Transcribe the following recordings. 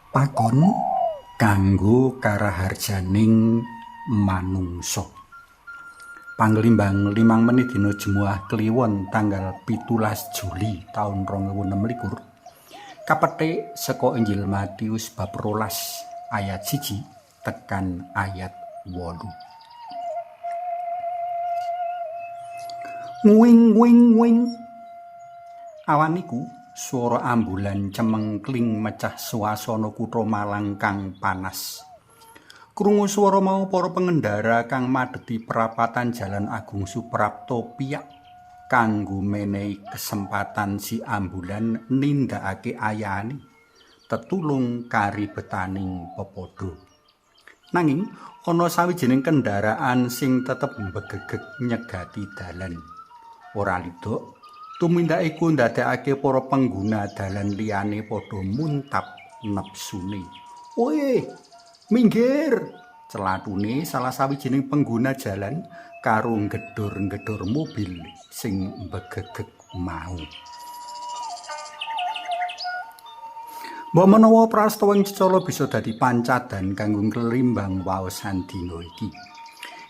Pakon kanggo karaharjaning manungsa. Panglimbang 5 menit dina Jemuah Kliwon tanggal 17 Juli taun 2026. Kapetik saka Injil Matius bab 12 ayat 1 tekan ayat 8. Nguing nguing nguing. Awan iku swara ambulan cemengkling mecah swasana kutha Malang kang panas. Krungu swara mau para pengendara kang madheti perapatan Jalan Agung Suprapto piyak kanggo menehi kesempatan si ambulan nindakake ayane tetulung karibetaning pepadha. Nanging ana sawijining kendaraan sing tetep mbegegeg nyegati dalan. Ora lidok, tumindak iku ndadekake para pengguna dalan liyane padha muntap nepsune. "Oe, minggir!" Celathune salah sawijining pengguna jalan karo ngedor-ngedor mobil sing mbegegeg mau. Mbok menawa prastawa ing cecala bisa dadi pancadan kanggo nglimbang waosan dina iki.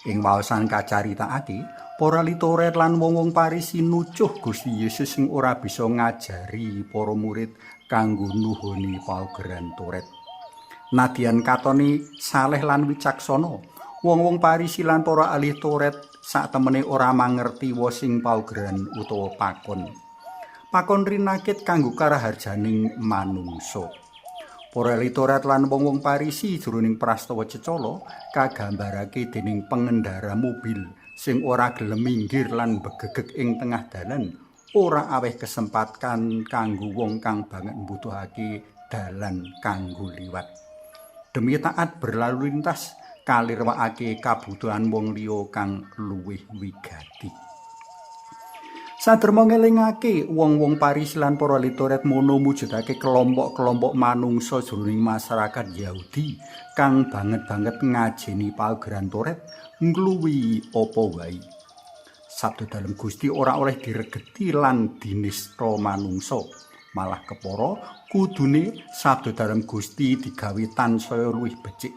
Ing waosan kacaritakake, para ahli Taurat lan wong-wong Parisi nucuh Gusti Yesus sing ora bisa ngajari para murid kanggo nuhoni paugeran Taurat. Nadyan katone saleh lan wicaksana, wong-wong Parisi lan para ahli Taurat saktemene ora mangerti wosing paugeran utawa pakon. Pakon rinakit kanggo karaharjaning manungsa. Para ahli Taurat lan wong-wong Parisi jroning prastawa cecala kagambarake dening pengendara mobil sing ora gelem minggir lan begegeg ing tengah dalan, ora aweh kesempatan kanggo wong kang banget mbutuhake dalan kanggo liwat. Demi taat berlalu lintas, kalirwakake kabutuhan wong liya kang luwih wigati. Saderma ngelingake wong-wong Parisi lan para ahli Taurat mono mujudake kelompok-kelompok manungsa jroning masyarakat Yahudi kang banget-banget ngajeni paugeran Taurat ngluwihi apa wae. Sabda dalem Gusti ora oleh diregeti lan dinista manungsa. Malah kepara kudune sabda dalem Gusti digawe tansaya luwih becik.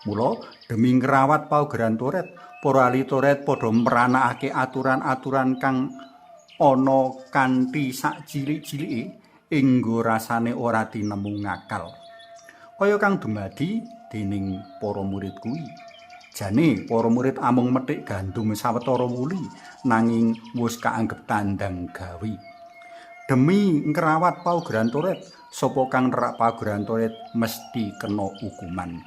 Mula demi ngrawat paugeran Taurat, para ahli Taurat padha mranakake aturan-aturan kang ana kanthi sak cilik-cilike enggo rasane ora tinemu ngakal. Kaya kang dumadi dening para murid kuwi. Jane para murid amung methik gandum sawetara wuli nanging wis kaanggep tandang gawe. Demi ngrawat paugeran Taurat, sapa kang nerak paugeran Taurat mesti kena hukuman.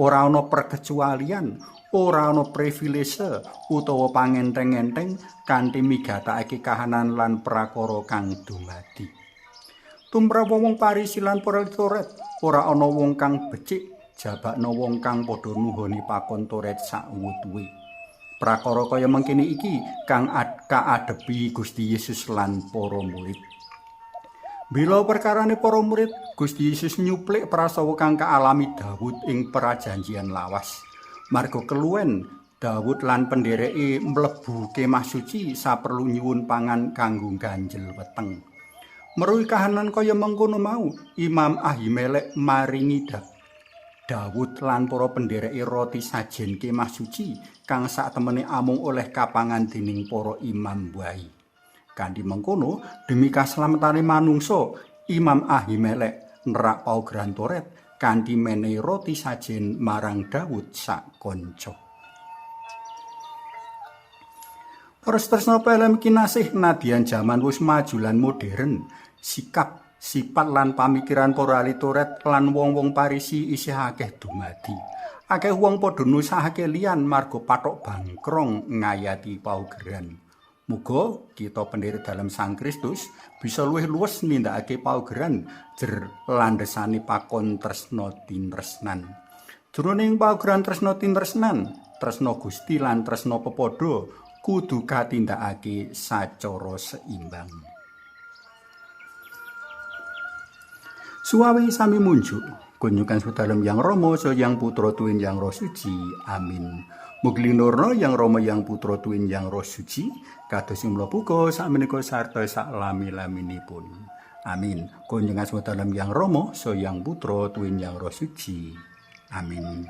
Ora ana perkecualian, ora ana privilese utawa pangenteng-enteng kanthi migatakake kahanan lan prakara kang dumadi. Tumrap wong Parisi lan para Taurat, ora ana wong kang becik jabakna wong kang padha nuhoni pakon Taurat sakwutuhe. Prakara kaya mengkene iki kang kaadepi Gusti Yesus lan para murid. Bila perkarane para murid, Gusti Yesus nyuplik prastawa kang kaalami Dawud ing prajanjian lawas. Marga keluwen, Dawud lan pendereke mlebu kemah suci saperlu nyuwun pangan kanggo ganjel weteng. Meruhi kahanan kaya mengkono mau, Imam Ahimelek maringi Dawud lan para pendereke roti sajen kemah suci kang saktemene amung oleh kapangan dening para imam wae. Kanthi mengkono, demi kaslametane manungsa, Imam Ahimelek nerak paugeran Taurat kanthi menehi roti sajen marang Dawud sak kanca. Para tresna pelem kinasih, nadyan jaman wis maju lan modern, sikap, sifat lan pamikiran para ahli Taurat lan wong-wong Parisi isih akeh dumadi. Akeh wong padha nusahake liyan marga pathok bangkrong ngayati paugeran. Muga kita pendherek dalem Sang Kristus bisa luwih luwes nindakake paugeran jer landhesane pakon tresna tinresnan. Jroning paugeran tresna tinresnan, tresna Gusti lan tresna pepadha kudu katindakake sacara seimbang. Suwawi sami munjuk, kunjungan dalem Yang Rama, Yang Putra tuwin Yang Roh Suci. Amin. Mugi linurna Yang Rama, Yang Putra tuwin Yang Roh Suci, kados ing mula buka sakmenika sarta sak lami-laminipun. Amin. Kunjung asma dalem Yang Rama, Sang Yang Putra, Tuwin Yang Roh Suci. Amin.